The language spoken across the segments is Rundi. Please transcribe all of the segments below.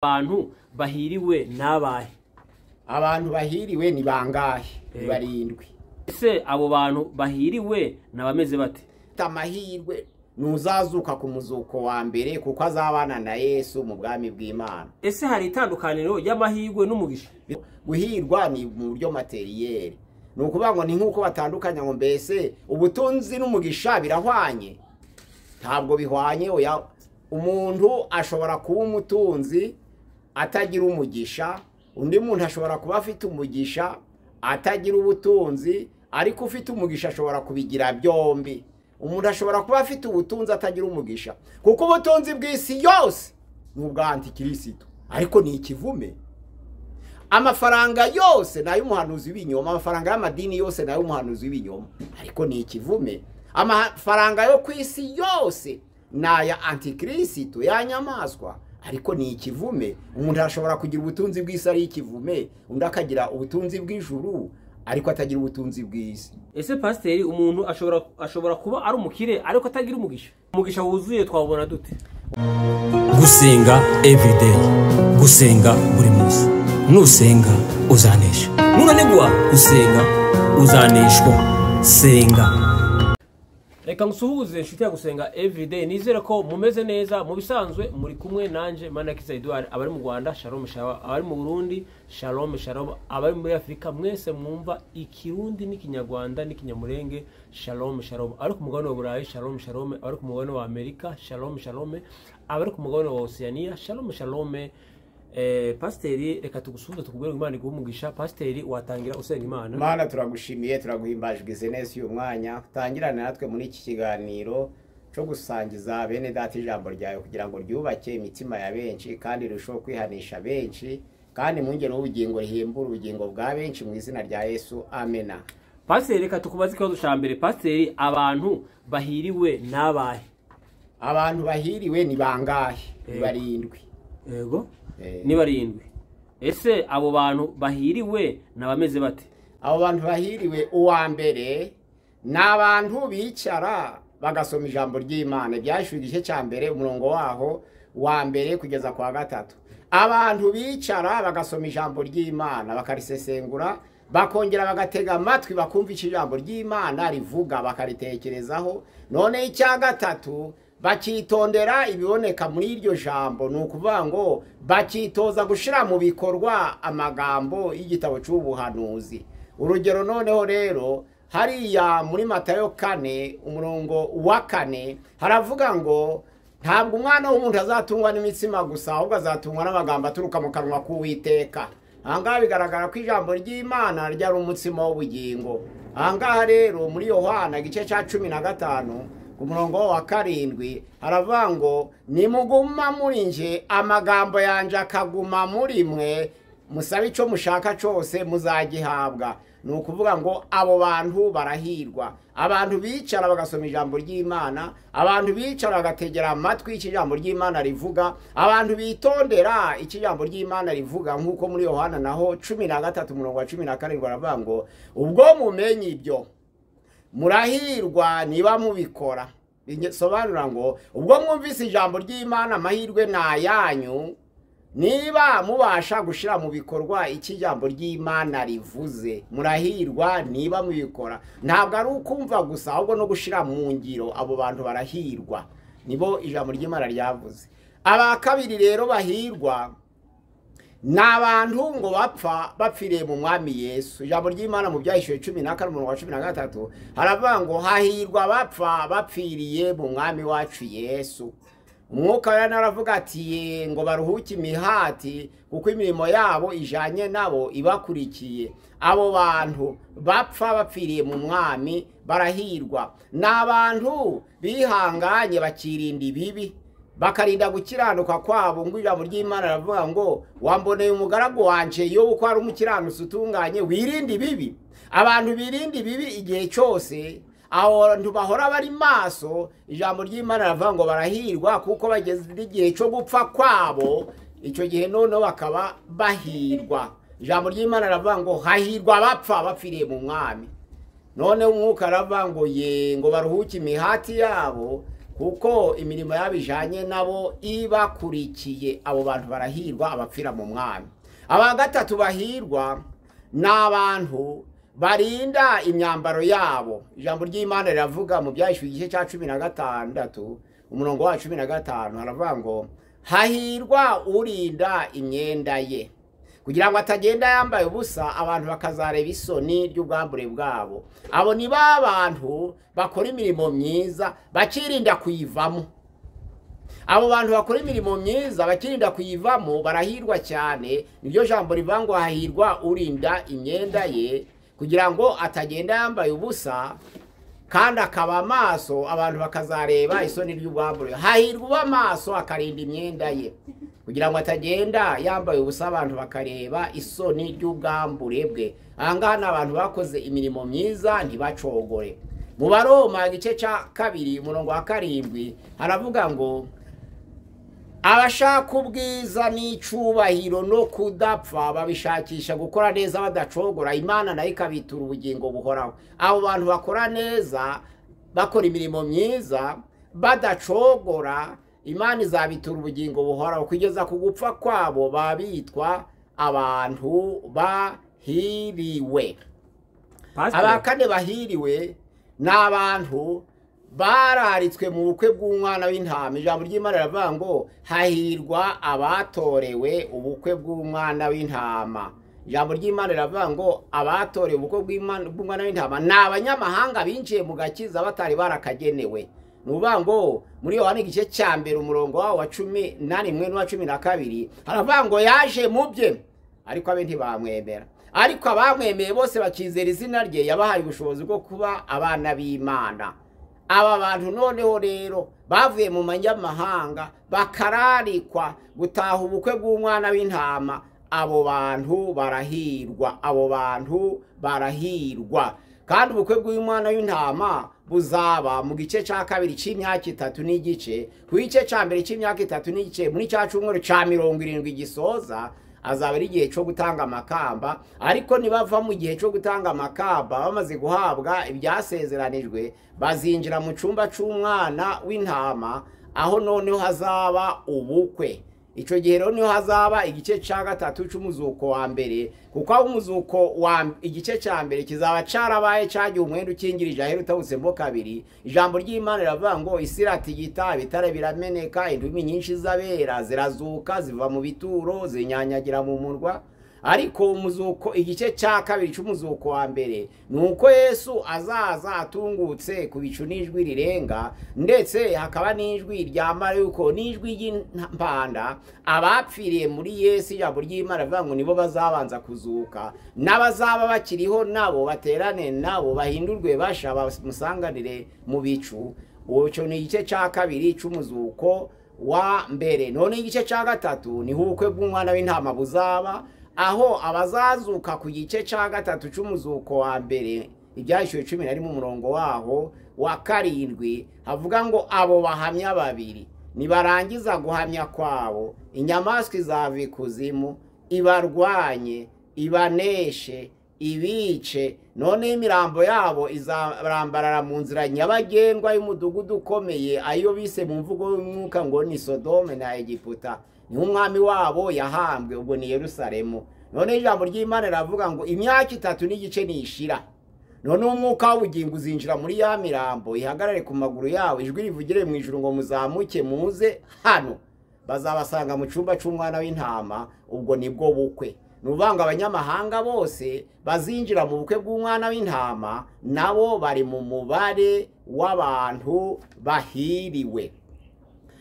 Abantu bahiriwe n'abahe? Abantu bahiriwe ni bangahe? Ni barindwi. Ese abo bantu bahiriwe nabameze bate? Amahirwe nuzazuka ku muzuko wa mbere, kuko azabana na Yesu mu bwami bw'Imana. Ese hari itandukaniro y'amahirwe n'umugisha? Guhirwa ni mu buryo materiel, ni ukuvuga ngo ni nk'uko batandukanya ngo mbese ubutunzi n'umugisha birahwanye? Ntabwo bihwanye. Oya, umuntu ashobora kuba umutunzi atagira umugisha, undi muntu ashobora kuba afite umugisha atagira ubutunzi, ariko ufite umugisha ashobora kubigira byombi. Umuntu ashobora kuba afite ubutunzi atagira umugisha, kuko ubutunzi bw'isi yose ni ubwa antikristo, ariko ni ikivume. Amafaranga yose nayo umuhanuzi w'ibinyoma, amafaranga y'amadini yose nayo umuhanuzi w'ibinyoma, ariko ni ikivume. Amafaranga yo ku isi yose naya antikristo ya nyamaswa, ariko ni ikivume. Umuntu ashobora kugira ubutunzi bw'isi ari ikivume, undi akagira ubutunzi bw'ijuru ariko atagira ubutunzi bw'isi. Ese pasiteri, umuntu ashobora kuba ari umukire ariko atagira umugisha? Umugisha wuzuye twabona dute? Gusenga everyday, gusenga buri munsi. Nusenga uzanesha, nunanigwa gusenga uzaneshwa. Senga. Reka ngusuhuze inshuti ya Gusenga Everyday, nizere ko mumeze neza. Mu bisanzwe muri kumwe nanje Manakiza Edouard. Abari mu Rwanda shalom shalom, abari mu Burundi shalom shalom, abari muri Afrika mwese mwumva ikirundi n'ikinyarwanda n'ikinyamurenge shalom shalom, abari ku mugabane wa Burayi shalom shalom, abari ku mugabane wa Amerika shalom shalom, abari ku mugabane wa Oceania shalom shalom. Pasiteri, reka tugusuhuze tukubwire Imana iguhe umugisha. Pasiteri, watangira usenga Imana. Mana, turagushimiye, turaguhimbajwe neza uyu mwanya utangirane natwe muri iki kiganiro cyo gusangiza bene data ijambo ryawe, kugira ngo ryubake imitima ya benshi kandi rirusheho kwihanisha benshi, kandi mu ngero y'ubugingo rihimbure ubugingo bwa benshi, mu izina rya Yesu, amena. Pasiteri, reka tukubaze ikibazo cya mbere. Pasiteri, abantu bahiriwe n'abahe? Abantu bahiriwe ni bangahe? Ni barindwi. Yego, ni barindwi. Ese abo bantu bahiriwe nabameze bate? Abo bantu bahiriwe, uwa mbere ni abantu bicara bagasoma ijambo ry'Imana. Byashyuye igice cya mbere umurongo waho wa mbere kugeza kwa gatatu. Abantu bicara bagasoma ijambo ry'Imana, bakarisesengura, bakongera bagatega amatwi bakumva icyo ijambo ry'Imana rivuga, bakaritekerezaho. None icya gatatu, bakitondera ibiboneka muri iryo jambo, ni ukuvuga ngo bakitoza gushyira mu bikorwa amagambo y'igitabo cy'ubuhanuzi. Urugero noneho rero hariya muri Matayo 4 umurongo wa 4 haravuga ngo ntabwo umwana w'umuntu azatungwa n'imitsima gusa, ahubwo azatungwa n'amagambo aturuka mu kanwa k'Uwiteka. Ahangaha bigaragara ko ijambo ry'Imana ryari umutsima w'ubugingo. Ahangaha rero muri Yohana igice cya 15 ku murongo wa 7 haravuga ngo nimuguma muri nje, amagambo yanje akaguma muri mwe, musabe icyo mushaka cyose muzagihabwa. Ni ukuvuga ngo abo bantu barahirwa. Abantu bicara bagasoma ijambo ry'Imana, abantu bicara bagategera amatwi icyo ijambo ry'Imana rivuga, abantu bitondera icyo ijambo ry'Imana rivuga, nk'uko muri Yohana naho 13 umurongo wa 17 baravuga ngo ubwo mumenye ibyo murahirwa niba mubikora. Bisobanura ngo ubwo mwumvise ijambo ry'Imana, amahirwe ni ayanyu niba mubasha gushyira mu bikorwa icyo ijambo ry'Imana rivuze. Murahirwa niba mubikora. Ntabwo ari ukumva gusa, ahubwo no gushyira mu ngiro. Abo bantu barahirwa, nibo ijambo ry'Imana ryavuze. Aba kabiri rero bahirwa ni abantu ngo bapfa bapfiriye mu mwami Yesu. Ijambo ry'Imana mu Byahishuwe 14 umurongo wa 13 haravuga ngo hahirwa bapfa bapfiriye mu mwami wacu Yesu. Umwuka wera naravuga ati ngo baruhuke imihati, kuko imirimo yabo ijanye nabo ibakurikiye. Abo bantu bapfa bapfiriye mu mwami barahirwa. Ni abantu bihanganye bakirinda ibibi, bakarinda gukiranuka kwabo. Ngo ijambo ry'Imana riravuga ngo wamboneye umugaragu wanje Yobu ko ari umukiranutsi utunganye, wirinde ibibi. Abantu birinda ibibi igihe cyose, abantu bahora bari maso, ijambo ry'Imana riravuga ngo barahirwa, kuko bageze igihe cyo gupfa kwabo, icyo gihe noneho bakaba bahirwa. Ijambo ry'Imana riravuga ngo hahirwa bapfa bapfiriye mu mwami. None umwuka aravuga ngo ye ngo baruhuke imihati yabo, kuko imirimo yabo ijanye nabo ibakurikiye. Abo bantu barahirwa, abapfira mu mwami. Aba gatatu bahirwa ni abantu barinda imyambaro yabo. Ijambo ry'Imana riravuga mu Byahishuwe igice cya 16 umurongo wa 15, haravuga ngo hahirwa urinda imyenda ye, kugira ngo atagenda yambaye ubusa, abantu bakazareba isoni ry'ubwambure bwabo. Abo ni ba bantu bakora imirimo myiza bakirinda kuyivamo. Abo bantu bakora imirimo myiza bakirinda kuyivamo barahirwa cyane. Niryo jambo rivuga ngo hahirwa urinda imyenda ye, kugira ngo atagenda yambaye ubusa kandi akaba amaso, abantu bakazareba isoni ry'ubwambure. Hahirwa uba amaso akarinda imyenda ye, kugira ngo atagenda yambaye ubusa, abantu bakareba isoni ry'ubwambure bwe. Aha ngaha ni abantu bakoze imirimo myiza ntibacogore. Mu Baroma igice cya 2 umurongo wa 7 haravuga ngo abashaka ubwiza n'icubahiro no kudapfa babishakisha gukora neza badacogora, Imana nayo ikabitura ubugingo buhoraho. Abo bantu bakora neza, bakora imirimo myiza badacogora, Imana izabitura ubugingo buhoraho kugeza ku gupfa kwabo babitwa abantu bahiriwe. Aba kane bahiriwe ni abantu bararitswe mu bukwe bw'umwana w'intama. Ijambo ry'Imana riravuga ngo hahirwa abatorewe ubukwe bw'umwana w'intama. Ijambo ry'Imana riravuga ngo abatorewe ubukwe bw'umwana w'intama ni abanyamahanga binjiye mu gakiza batari barakagenewe. Ni ukuvuga ngo muri Yohana igice cya 1 umurongo wa 11 n'uwa 12 haravuga ngo yaje mu bye, ariko abe ntibamwemera. Ariko abamwemeye bose bakizera izina rye, yabahaye ubushobozi bwo kuba abana b'Imana. Aba bantu noneho rero bavuye mu manyamahanga bakararikwa gutaha ubukwe bw'umwana w'intama. Abo bantu barahirwa, abo bantu barahirwa. Kandi ubukwe bw'umwana w'intama buzaba mu gice cya 2 cy'imyaka 3 n'igice. Ku gice cya 1 cy'imyaka 3 n'igice, muri cya cyumweru cya 70 gisoza, azaba ari igihe cyo gutanga amakamba. Ariko nibava mu gihe cyo gutanga amakamba bamaze guhabwa ibyasezeranijwe, bazinjira mu cyumba cy'umwana w'intama, aho noneho hazaba ubukwe. Icyo gihe rero niho hazaba igice cya 3 cy'umuzuko wa mbere, kuko aho umuzuko wa igice cya mbere kizaba carabaye cyagiye umwenda ukingirije ahera utawutsemo kabiri. Ijambo ry'Imana riravuga ngo isi iratigita, ibitare birameneka, indimi nyinshi z'abera zirazuka ziva mu bituro zinyanyagira mu murwa. Ariko umuzuko igice cya 2 cy'umuzuko wa mbere nuko Yesu azaza atungutse ku bicu n'ijwi rirenga, ndetse hakaba n'ijwi rya marayika n'ijwi ry'impanda. Abapfiriye muri Yesu, ijambo ry'Imana rivuga ngo nibo bazabanza kuzuka, n'abazaba bakiriho nabo baterane nabo bahindurwe basha bamusanganire mu bicu. Uwo ni igice cya 2 cy'umuzuko wa mbere. None igice cya 3 ni ubukwe bw'umwana w'intama buzaba, aho abazazuka ku gice cya 3 cy'umuzuko wa mbere, Ibyahishuwe 11 umurongo waho wa 7, havuga ngo abo bahamya babiri nibarangiza guhamya kwabo, inyamaswa izava ikuzimu ibarwanye, ibaneshe, ibice. None imirambo yabo izarambarara mu nzira nyabagendwa y'umudugudu ukomeye, ayo bise mu mvugo y'umwuka ngo ni Sodome na Egiputa, niho umwami wabo yahambwe, ubwo ni Yerusalemu. None ijambo ry'Imana riravuga ngo imyaka 3 n'igice nishira, none umwuka w'ubugingo uzinjira muri ya mirambo ihagarare ku maguru yawo, ijwi rivugire mu ijuru ngo muzamuke muze hano. Bazabasanga mu cyumba cy'umwana w'intama, ubwo nibwo bukwe. Ni ukuvuga ngo abanyamahanga bose bazinjira mu bukwe bw'umwana w'intama nabo bari mu mubare w'abantu bahiriwe.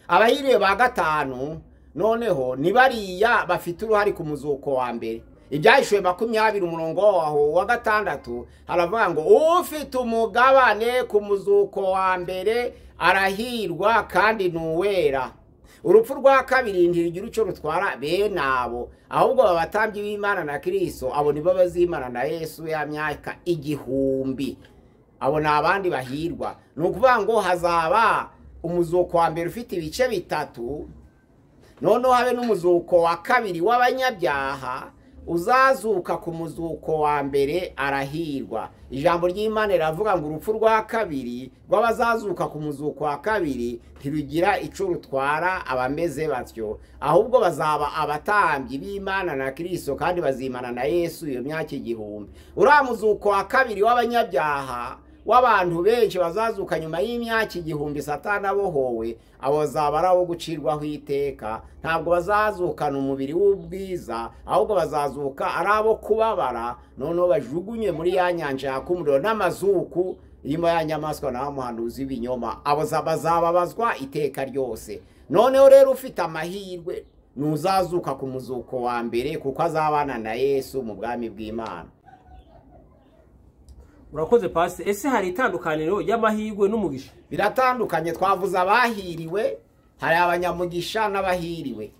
Abahiriwe ba 5 noneho ni bariya bafite uruhare ku muzuko wa mbere. Ibyahishuwe 20 umurongo waho wa 6 haravuga ngo ufite umugabane ku muzuko wa mbere arahirwa kandi nuwera. Urupfu rwa kabiri ntirugira icyo rutwara bene abo, ahubwo abatambyi b'Imana na Kristo, abo nibo bazimana na Yesu ya myaka 1000. Abo ni abandi bahirwa. Ni ukuvuga ngo hazaba umuzuko wa mbere ufite ibice 3, noneho habe n'umuzuko wa 2 w'abanyabyaha, Uzazuka ku muzuko wa mbere arahirwa. Ijambo ry'Imana riravuga ngo urupfu rwa kabiri rw'abazazuka ku muzuko wa kabiri ntirugira ico rutwara abameze batyo, ahubwo bazaba abatambyi b'Imana na Kristo kandi bazimana na Yesu iyo myaka 1000. Uriya muzuko wa kabiri w'abanyabyaha, w'abantu benshi bazazuka nyuma y'imyaka 1000 Satani abohowe, abo bazaba ari abo gucirwaho iteka. Ntabwo bazazukana umubiri w'ubwiza, ahubwo bazazuka ari abo kubabara, noneho bajugunywe muri ya nyanja yaka umuriro n'amazuku irimo ya nyamaswa na wa muhanuzi w'ibinyoma. Abo bazababazwa iteka ryose. Noneho rero ufite amahirwe nuzazuka ku muzuko wa mbere, kuko azabana na Yesu mu bwami bw'Imana. Urakoze pasi. Ese hari itandukaniro y'amahirwe n'umugisha? Biratandukanye. Twavuze abahiriwe, hari abanyamugisha n'abahiriwe.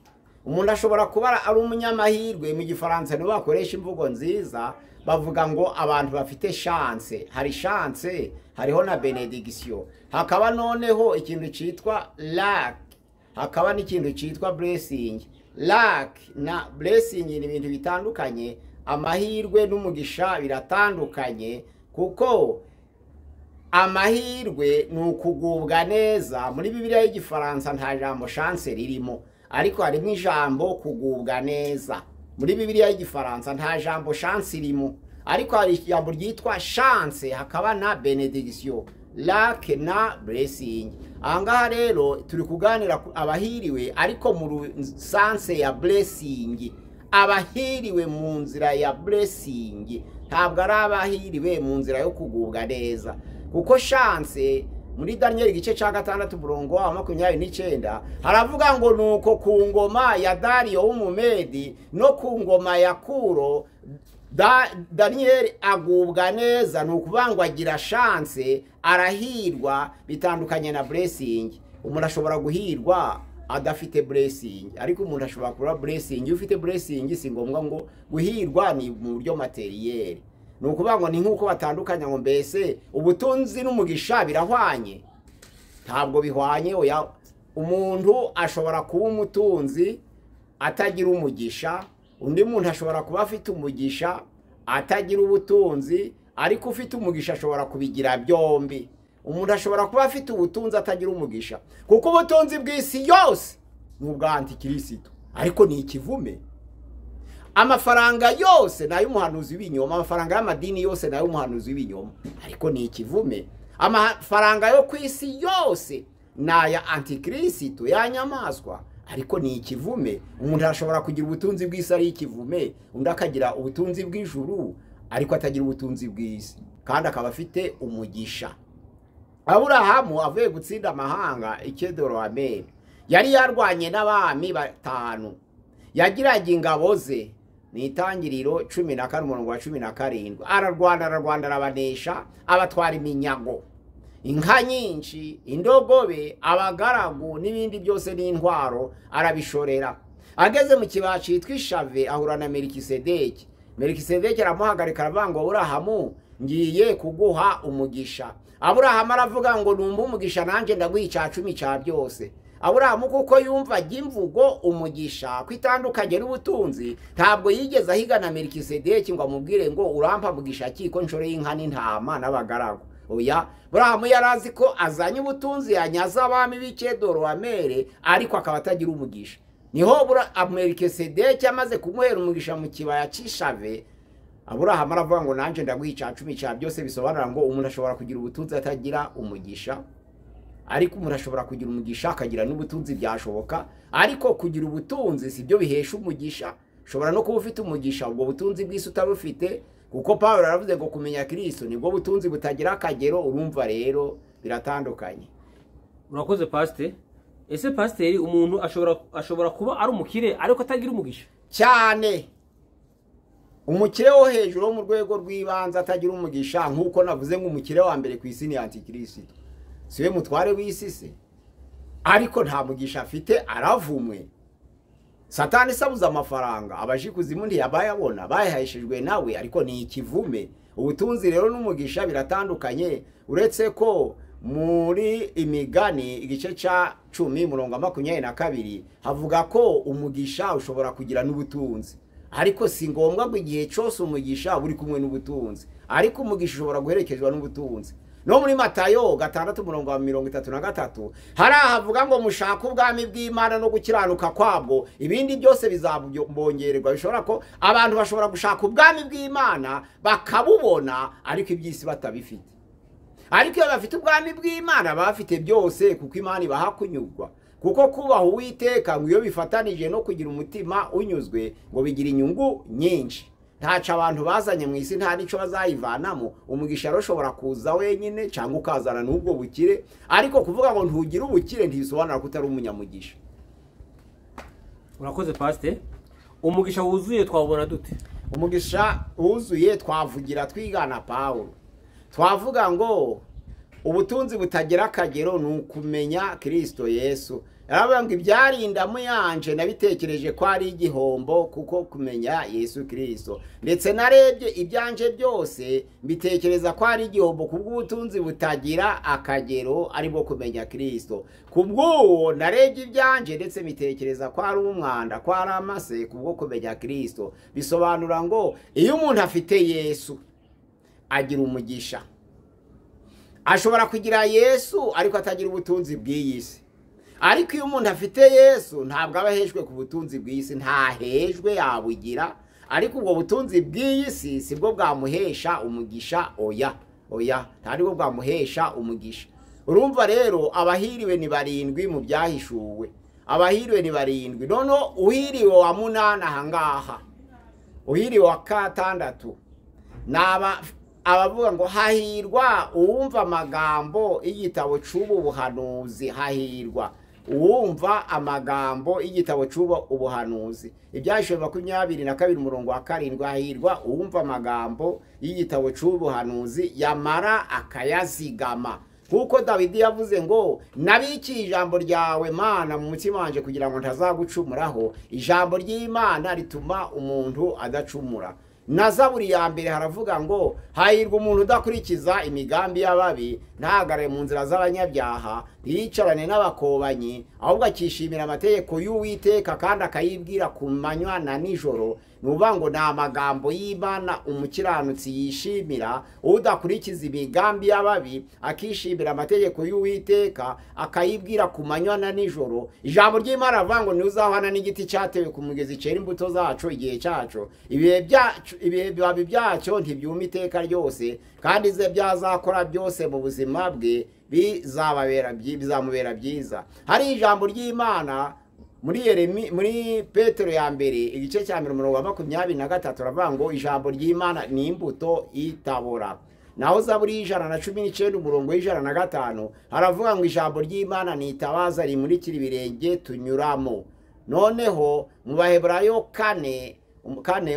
Umuntu ashobora kuba ari umunyamahirwe. Mu gifaransa nibo bakoresha imvugo nziza, bavuga ngo abantu bafite chance. Hari chance, hariho na benediction, hakaba noneho ikintu cyitwa luck, hakaba n'ikintu cyitwa blessing. Luck na blessing ni ibintu bitandukanye. Amahirwe n'umugisha biratandukanye, kuko amahirwe ni ukugubwa neza. Muri Bibiliya y'igifaransa nta jambo chance ririmo, ariko harimo ijambo kugubwa neza. Muri Bibiliya y'igifaransa nta jambo chance irimo, ariko hari ijambo ryitwa chance, hakaba na benediction, luck na blessing. Ahangaha rero turi kuganira abahiriwe, ariko mu sanse ya blessing. Abahiriwe mu nzira ya blessing, ntabwo ari abahiriwe mu nzira yo kugubwa neza. Kuko chance muri Daniel igice cya 6 umurongo wa 29 haravuga ngo nuko ku ngoma ya Dario w'Umumedi no ku ngoma ya Kuro Daniel agubwa neza, ni ukuvuga ngo agira chance, arahirwa. Bitandukanye na blessing. Umuntu ashobora guhirwa adafite blessing, ariko umuntu ashobora kuba blessing. Iyo ufite blessing si ngombwa ngo guhirwa ni mu buryo materiel. Ni ukuvuga ngo ni nk'uko batandukanya ngo mbese ubutunzi n'umugisha birahwanye? Ntabwo bihwanye. Oya, umuntu ashobora kuba umutunzi atagira umugisha, undi muntu ashobora kuba afite umugisha atagira ubutunzi, ariko ufite umugisha ashobora kubigira byombi. Umuntu ashobora kuba afite ubutunzi atagira umugisha, kuko ubutunzi bw'isi yose ni ubwa antikristo, ariko ni ikivume. Amafaranga yose ni ay'umuhanuzi w'ibinyoma, amafaranga y'amadini yose ni ay'umuhanuzi w'ibinyoma, ariko ni ikivume. Amafaranga yo ku isi yose ni aya antikristo, ya nyamaswa, ariko ni ikivume. Umuntu ashobora kugira ubutunzi bw'isi ari ikivume, undi akagira ubutunzi bw'ijuru ariko atagira ubutunzi bw'isi, kandi akaba afite umugisha. Aburahamu avuye gutsinda amahanga i Kedoromeri, yari yarwanye n'abami 5, yagiraga ingabo ze. Ni Itangiriro 14 umurongo wa 17. Ararwana, ararwana, arabanesha, abatwara iminyago, inka nyinshi, indogobe, abagaragu n'ibindi byose n'intwaro, arabishorera. Ageze mu kibaya cyitwa Ishave ahura na Melikisedeki. Melikisedeki aramuhagarika aravuga ngo Aburahamu, ngiye kuguha umugisha. Aburahamu aravuga ngo numva umugisha nanjye ndaguha icya 10 cya byose. Aburahamu kuko yumva imvugo umugisha kwitandukanye n'ubutunzi, ntabwo yigeze ahigana Melikisedeki ngo amubwire ngo urampa mugisha ki ko nshoreye inka n'intama n'abagaragu. Oya, Aburahamu yarazi ko azanye ubutunzi yanyaza abami b'i Kedoromere, ariko akaba atagira umugisha. Niho Melikisedeki amaze kumuhera umugisha mu kibaya cy'Ishave, Aburahamu aravuga ngo nanjye ndaguha icya 10 cya byose. Bisobanura ngo umuntu ashobora kugira ubutunzi atagira umugisha, ariko umuntu ashobora kugira umugisha akagira n'ubutunzi, byashoboka. Ariko kugira ubutunzi si byo bihesha umugisha. Ushobora no kuba ufite umugisha ubwo butunzi bw'isi utabufite, kuko Pawulo aravuze ngo kumenya Kristo nibwo butunzi butagira akagero. Urumva rero biratandukanye. Urakoze pasiteri. Ese pasiteri, umuntu ashobora kuba ari umukire ariko atagira umugisha? Cyane. Umukire wo hejuru wo mu rwego rw'ibanze atagira umugisha, nk'uko navuze ngo umukire wa mbere ku isi ni antikristo, siwe mutware w'isi se? Ariko nta mugisha afite, aravumwe. Satani isabuze amafaranga, abaje ikuzimu ntiyabayabona, bayaheshejwe nawe, ariko ni ikivume. Ubutunzi rero n'umugisha biratandukanye, uretse ko muri Imigani igice cya 10 umurongo wa 22 havuga ko umugisha ushobora kugira n'ubutunzi. Ariko si ngombwa ngo igihe cyose umugisha buri kumwe n'ubutunzi, ariko umugisha ushobora guherekezwa n'ubutunzi. No muri Matayo 6:33 hari ahavuga ngo mushaka ubwami bw'Imana no gukiranuka kwabwo, ibindi byose bizabongererwa. Bishobora ko abantu bashobora gushaka ubwami bw'Imana bakabubona, ariko iby'isi batabifite. Ariko iyo bafite ubwami bw'Imana bafite byose, kuko Imana ibaha kunyurwa. Kuko kubaha Uwiteka ngo iyo bifatanije no kugira umutima unyuzwe ngo bigira inyungu nyinshi. Ntaco abantu bazanye mu isi, nta nico bazayivanamo. Umugisha ushobora kuza wenyine cyangwa ukazana n'ubwo bukire, ariko kuvuga ngo ntugire ubukire ntibisobanura ko utari umunyamugisha. Urakoze Pastor. Umugisha wuzuye twabona dute? Umugisha wuzuye twavugira twigana Paulo. Twavuga ngo ubutunzi butagira akagero ni ukumenya Kristo Yesu. Yaravuga ngo ibyarindamu yanje nabitekereje ko ari igihombo kuko kumenya Yesu Kristo. Ndetse narebye ibyanje byose mbitekereza ko ari igihombo kubw'ubutunzi butagira akagero aribwo kumenya Kristo. Kubw'uwo narebye ibyanje ndetse mbitekereza ko ari umwanda, ko ari amase kubwo kumenya Kristo. Bisobanura ngo iyo umuntu afite Yesu agira umugisha. Ashobora kugira Yesu ariko atagira ubutunzi bw'iyi si. Ariko iyo umuntu afite Yesu ntabwo aba ahejwe ku butunzi bw'isi, ntahejwe yabugira, ariko ubwo butunzi bw'iyi si sibwo bwamuhesha umugisha. Oya, oya, ntabwo bwamuhesha umugisha. Urumva rero abahiriwe ni 7 mu byahishuwe. Abahiriwe ni 7. Noneho uhiriwe wa 8 ahangaha, uhiriwe wa 6 naba abavuga ngo hahirwa uwumva amagambo y'igitabo cy'ubu buhanuzi. Hahirwa uwumva amagambo y'igitabo cy'ubu ubuhanuzi. Ibyahishwe 22:7, hahirwa uwumva amagambo y'igitabo cy'ubuhanuzi yamara akayazigama. Kuko Dawidi yavuze ngo nabikiye ijambo ryawe Mana mu mutima wanje kugira ngo ntazagucumuraho. Ijambo ry'Imana rituma umuntu adacumura. Na Zaburi ya 1 haravuga ngo hahirwa umuntu udakurikiza imigambi y'ababi, ntahagare mu nzira z'abanyabyaha, ntiyicarane n'abakobanyi, ahubwo akishimira amategeko y'Uwiteka kandi akayibwira ku manywa na nijoro. Nuvuga ngo ni amagambo y'Imana umukiranutsi yishimira, udakurikiza imigambi y'ababi, akishimira amategeko y'Uwiteka akayibwira ku manywa na nijoro. Ijambo ry'Imana rivuga ngo ntuzahwana n'igiti cyatewe ku mugezi cyera imbuto zaco igihe cyaco, ibihe bibabi byacyo ntibyuma iteka ryose, kandi ze byazakora byose mu buzima bwe bizamubera byiza. Hari ijambo ry'Imana muri Yeremi, muri Petero ya 1 igice cya 23 ravuga ngo ijambo ry'Imana ni imbuto itabora. Naho Zaburi 119 umurongo 105 haravuga ngo ijambo ry'Imana ni itabaza rimurikira ibirenge tunyuramo. Noneho mu Baheburayo 4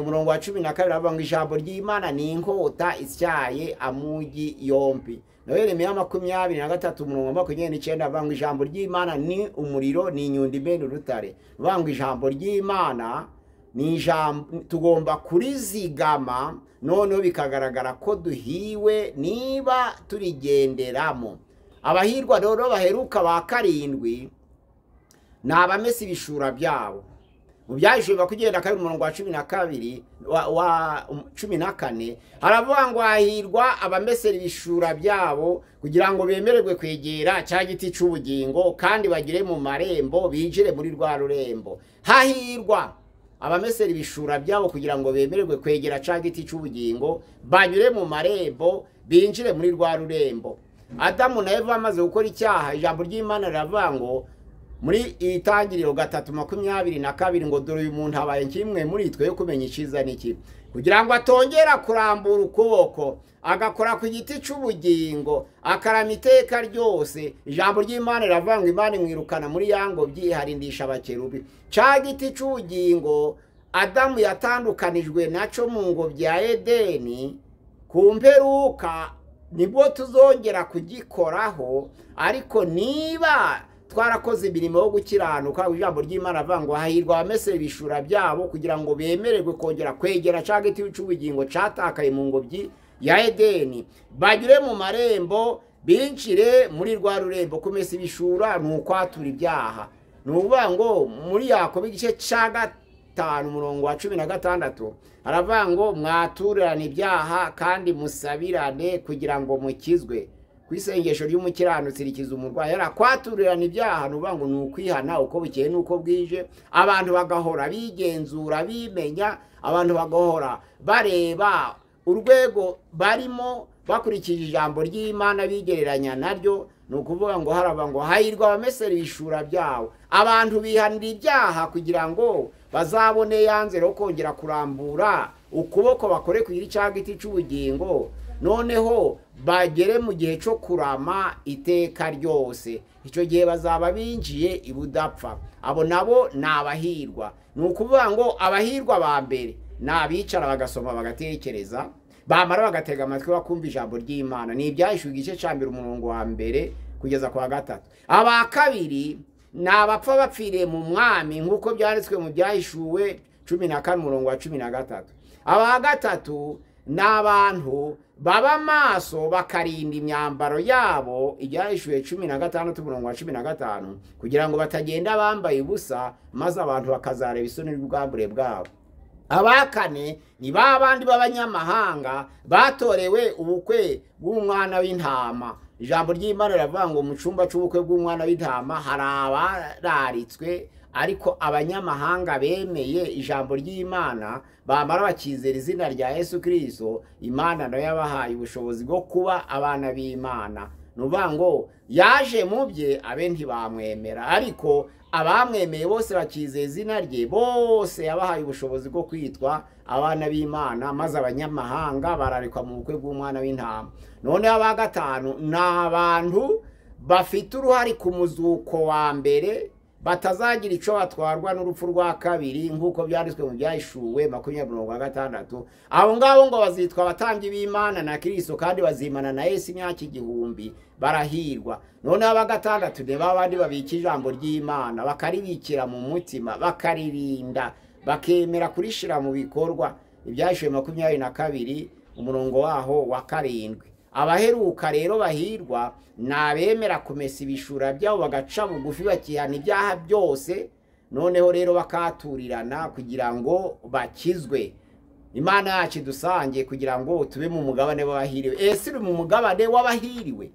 umurongo wa 12 ravuga ngo ijambo ry'Imana ni inkota isyaye amugi yombi. Naho Yeremiya 23 umurongo 29 avuga ngo ijambo ry'Imana ni umuriro, ni inyundo imena urutare. Avuga ngo ijambo ry'Imana ni ijambo tugomba kurizigama, noneho bikagaragara ko duhiwe niba turigenderamo. Abahirwa rero baheruka ba 7 ni abamesa ibishura byabo. Mu byahishuwe 22 umurongo wa 12 wa 14 haravuga ngo hahirwa abamesera ibishura byabo kugira ngo bemererwe kwegera cya giti cy'ubugingo kandi bagire mu marembo binjire muri rwa rurembo. Hahirwa abamesera ibishura byabo kugira ngo bemererwe kwegera cya giti cy'ubugingo banyure mu marembo binjire muri rwa rurembo. Adamu na Eva bamaze gukora icyaha, ijambo ry'Imana riravuga ngo muri itangiriro 3:22 ngo dore uyu muntu abaye kimwe muri twe yo kumenya icyiza n'ikibi, kugira ngo atongera kurambura ukuboko agakora ku giti cy'ubugingo akarama iteka ryose. Ijambo ry'Imana riravuga ngo Imana imwirukana muri ya ngobyi iharindisha abakerubi. Cya giti cy'ubugingo Adamu yatandukanijwe naco mu ngobyi ya Edeni, ku mperuka nibwo tuzongera kugikoraho. Ariko niba twarakoze imirimo yo gukiranuka, ijambo ry'Imana avuga ngo hahirwa abamesera ibishura byabo kugira ngo bemererwe kongera kwegera cya giti cy'ubugingo cyatakaye mu ngobyi ya Edeni, bagire mu marembo binjire muri rwa rurembo. Kumesa ibishura ni ukwatura ibyaha. Ni ukuvuga ngo muri Yakobo igice cya 5 umurongo wa 16 aravuga ngo mwaturane ibyaha kandi musabirane kugira ngo mukizwe. Ku isengesho ry'umukiranutsi rikiza umurwayi. Kwaturana ibyaha ni ukuvuga ngo ni ukwihana uko bukeye n'uko bwije, abantu bagahora bigenzura bimenya, abantu bagahora bareba urwego barimo bakurikije ijambo ry'Imana bigereranya naryo. Ni ukuvuga ngo haraba ngo hahirwa abamesera ibishura byabo. Abantu bihanira ibyaha kugira ngo bazabone yanze ro kongera kurambura ukuboko bakore kugira icagiti cy'ubugingo, noneho bagere mu gihe cyo kurama iteka ryose. Icyo gihe bazaba binjiye ibudapfa. Abo nabo ni abahirwa. Ni ukuvuga ngo abahirwa ba mbere ni abicara bagasoma bagatekereza, bamara bagatega amatwi bakumva ijambo ry'Imana. Ni ibyahishuwe igice cya 1 umurongo wa 1 kugeza kwa 3. Aba kabiri ni abapfa bapfiriye mu mwami nk'uko byanditswe mu byahishuwe 14 umurongo wa 13. Aba gatatu ni abantu baba maso bakarinda imyambaro yabo, ibyahishuwe 16 umurongo wa 15, kugira ngo batagenda bambaye ubusa maze abantu bakazareba isoni n'ubwambure bwabo. Abakane ni babandi b'abanyamahanga batorewe ubukwe bw'umwana w'intama. Ijambo ry'Imana riravuga ngo mu cyumba cy'ubukwe bw'umwana w'intama hari abararitswe, ariko abanyamahanga bemeye ijambo ry'Imana bamara bakizera izina rya Yesu Kristo, Imana nayo yabahaye ubushobozi bwo kuba abana b'Imana. Nuvuga ngo yaje mu bye abe ntibamwemera, ariko abamwemeye bose bakizera izina rye bose yabahaye ubushobozi bwo kwitwa abana b'Imana, maze abanyamahanga bararikwa mu bukwe bw'umwana w'intama. None aba gatanu ni abantu bafite uruhare ku muzuko wa mbere, batazagira ico batwarwa n'urupfu rwa kabiri nk'uko byanditswe mu byahishuwe 20:6. Abo ngabo ngo bazitwa abatambyi b'Imana na Kristo kandi bazimana na Yesu imyaka 1000, barahirwa. None aba gatandatu ni babandi babika ijambo ry'Imana bakaribikira mu mutima, bakaririnda, bakemera kurishira mu bikorwa. Ibyahishuwe 22 umurongo waho wa 7. Abaheruka rero bahirwa nabemera kumesa ibishura byabo bagaca bugufi bakihana ibyaha byose, noneho rero bakaturirana kugira ngo bakizwe. Imana yacu dusange kugira ngo tube mu mugabane w'abahiriwe. Ese uri mu mugabane w'abahiriwe?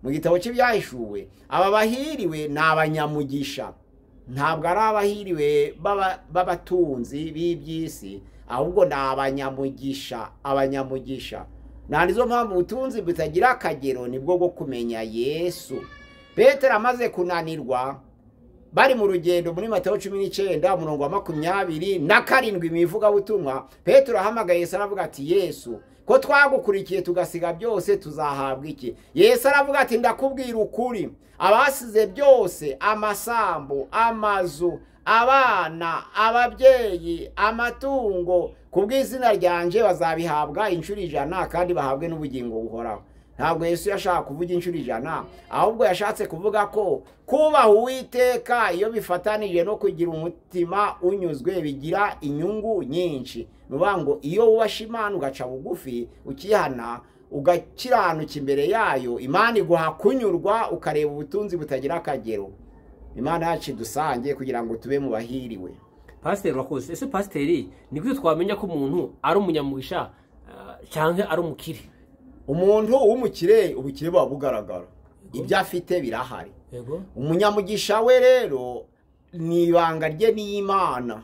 Mu gitabo cy'ibyahishuwe aba bahiriwe ni abanyamugisha, ntabwo ari abahiriwe b'abatunzi b'iby'isi, ahubwo ni abanyamugisha. Abanyamugisha nta mpamvu ubutunzi butagira akagero nibwo bwo kumenya Yesu. Petero amaze kunanirwa bari mu rugendo muri Matayo 19 umurongo wa 27 mu ivugabutumwa, Petero ahamagaye Yesu aravuga ati Yesu, ko twagukurikiye tugasiga byose tuzahabwa iki? Yesu aravuga ati ndakubwira ukuri, abasize byose, amasambu, amazu, abana, ababyeyi, amatungo, kubw'izina ryanje bazabihabwa inshuro 100 kandi bahabwe n'ubugingo buhoraho. Ntabwo Yesu yashaka kuvuga inshuro 100, ahubwo yashatse kuvuga ko kubaha Uwiteka iyo bifatanije no kugira umutima unyuzwe bigira inyungu nyinshi. Nuvuga ngo iyo wubasha Imana ugaca bugufi ukihana ugakiranuka imbere yayo, Imana iguha kunyurwa ukareba ubutunzi butagira akagero. Imana yacu dusange kugira ngo tube mu bahiriwe. Pasiteri urakoze. Ese pasiteri, ni gute twamenya ko umuntu ari umunyamugisha cyangwa ari umukire? Umuntu w'umukire ubukire buba bugaragara, ibyo afite birahari. Umunyamugisha we rero ni ibanga rye n'Imana.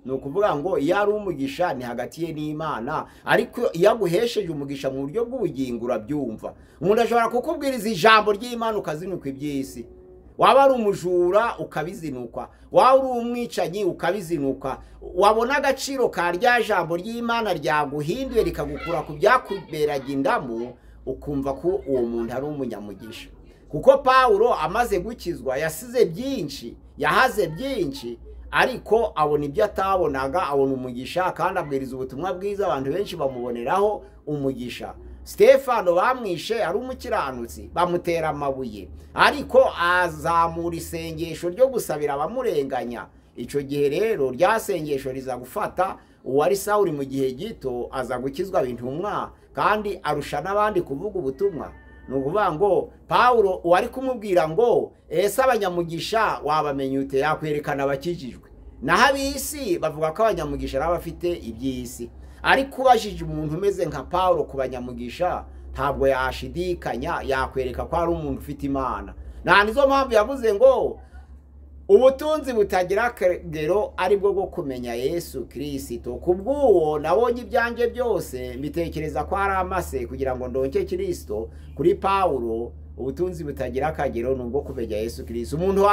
Ni ukuvuga ngo iyo ari umugisha ni hagati ye n'Imana, ariko iyo aguhesheje umugisha mu buryo bw'ubugingo urabyumva. Umuntu ashobora kukubwiriza ijambo ry'Imana ukazinukwa iby'isi, waba ari umujura ukabizinukwa, waba uri umwicanyi ukabizinukwa, wabona agaciro ka rya jambo ry'Imana ryaguhinduye rikagukura ku byakuberaga indamu, ukumva ko uwo muntu ari umunyamugisha. Kuko Pawulo amaze gukizwa yasize byinshi, yahaze byinshi, ariko abona ibyo atabonaga, abona umugisha kandi abwiriza ubutumwa bwiza, abantu benshi bamuboneraho umugisha. Stefano bamwishe ari umukiranutsi, bamutera amabuye, ariko azamura isengesho ryo gusabira abamurenganya. Icyo gihe rero rya sengesho riza gufata uwari Sawuli mu gihe gito, aza gukizwa intumwa kandi arusha n'abandi kuvuga ubutumwa. Ni ukuvuga ngo Pawulo uwari kumubwira ngo ese abanyamugisha wabamenye ute, yakwerekana abakijijwe. Naho ab'isi bavuga ko abanyamugisha ari abafite iby'isi. Ariko ubajije umuntu umeze nka Pawulo ku banyamugisha, ntabwo yashidikanya, yakwereka ko ari umuntu ufite Imana. Nta nizo mpamvu yavuze ngo ubutunzi butagira akagero ari bwo bwo kumenya Yesu Kirisito. Ku bw'uwo nabonye ibyanjye byose mbitekereza ko ari amase kugira ngo ndonke Kirisito. Kuri Pawulo ubutunzi butagira akagero ni ubwo kumenya Yesu Kirisito. Umuntu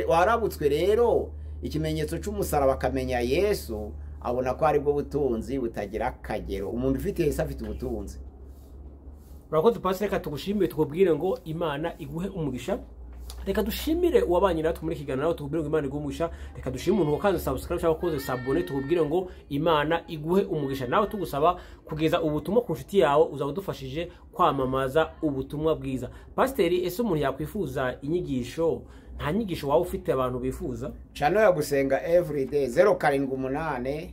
warabutswe rero ikimenyetso cy'umusaraba akamenya Yesu, abona ko ari bwo butunzi butagira akagero. Umuntu ufite Yesu afite ubutunzi. Urakoze pasiteri, reka tugushimire, tukubwire ngo Imana iguhe umugisha. Reka dushimire uwabanye natwe muri kiganiro, nawe tukubwire ngo Imana iguhe umugisha. Reka dushimire umuntu wakanze subscribe cyangwa wakoze s'abonner, tukubwire ngo Imana iguhe umugisha. Nawe tugusaba kugeza ubutumwa ku nshuti yawe, uzaba udufashije kwamamaza ubutumwa bwiza. Pasiteri, ese umuntu yakwifuza inyigisho? Nta nyigisho waba ufite abantu bifuza? Channel ya Gusenga Everyday, 078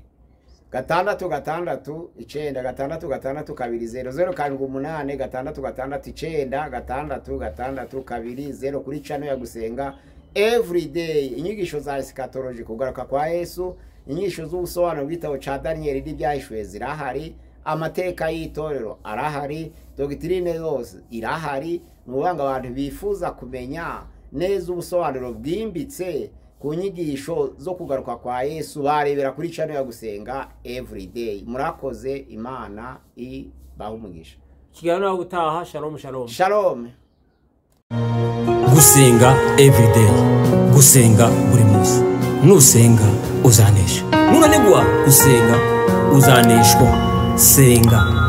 6 6 9 6 6 2 0, 078 6 6 9 6 6 2 0, kuri channel ya Gusenga Everyday. Inyigisho za eschatology, kugaruka kwa Yesu, inyigisho z'ubusobanuro bw'igitabo ca Daniel n'ibyahishwe zirahari, amateka y'itorero arahari, doctrine yose irahari. Ni ukuvuga ngo abantu bifuza kumenya neza ubusobanuro bwimbitse ku nyigisho zo kugaruka kwa Yesu barebera kuri channel ya Gusenga Everyday. Murakoze, Imana ibahe umugisha. Ikiganiro nawe utaha. Shalom shalom. Shalom. Gusenga everyday, gusenga buri munsi. Nusenga uzanesha, nunanigwa gusenga uzaneshwa. Senga.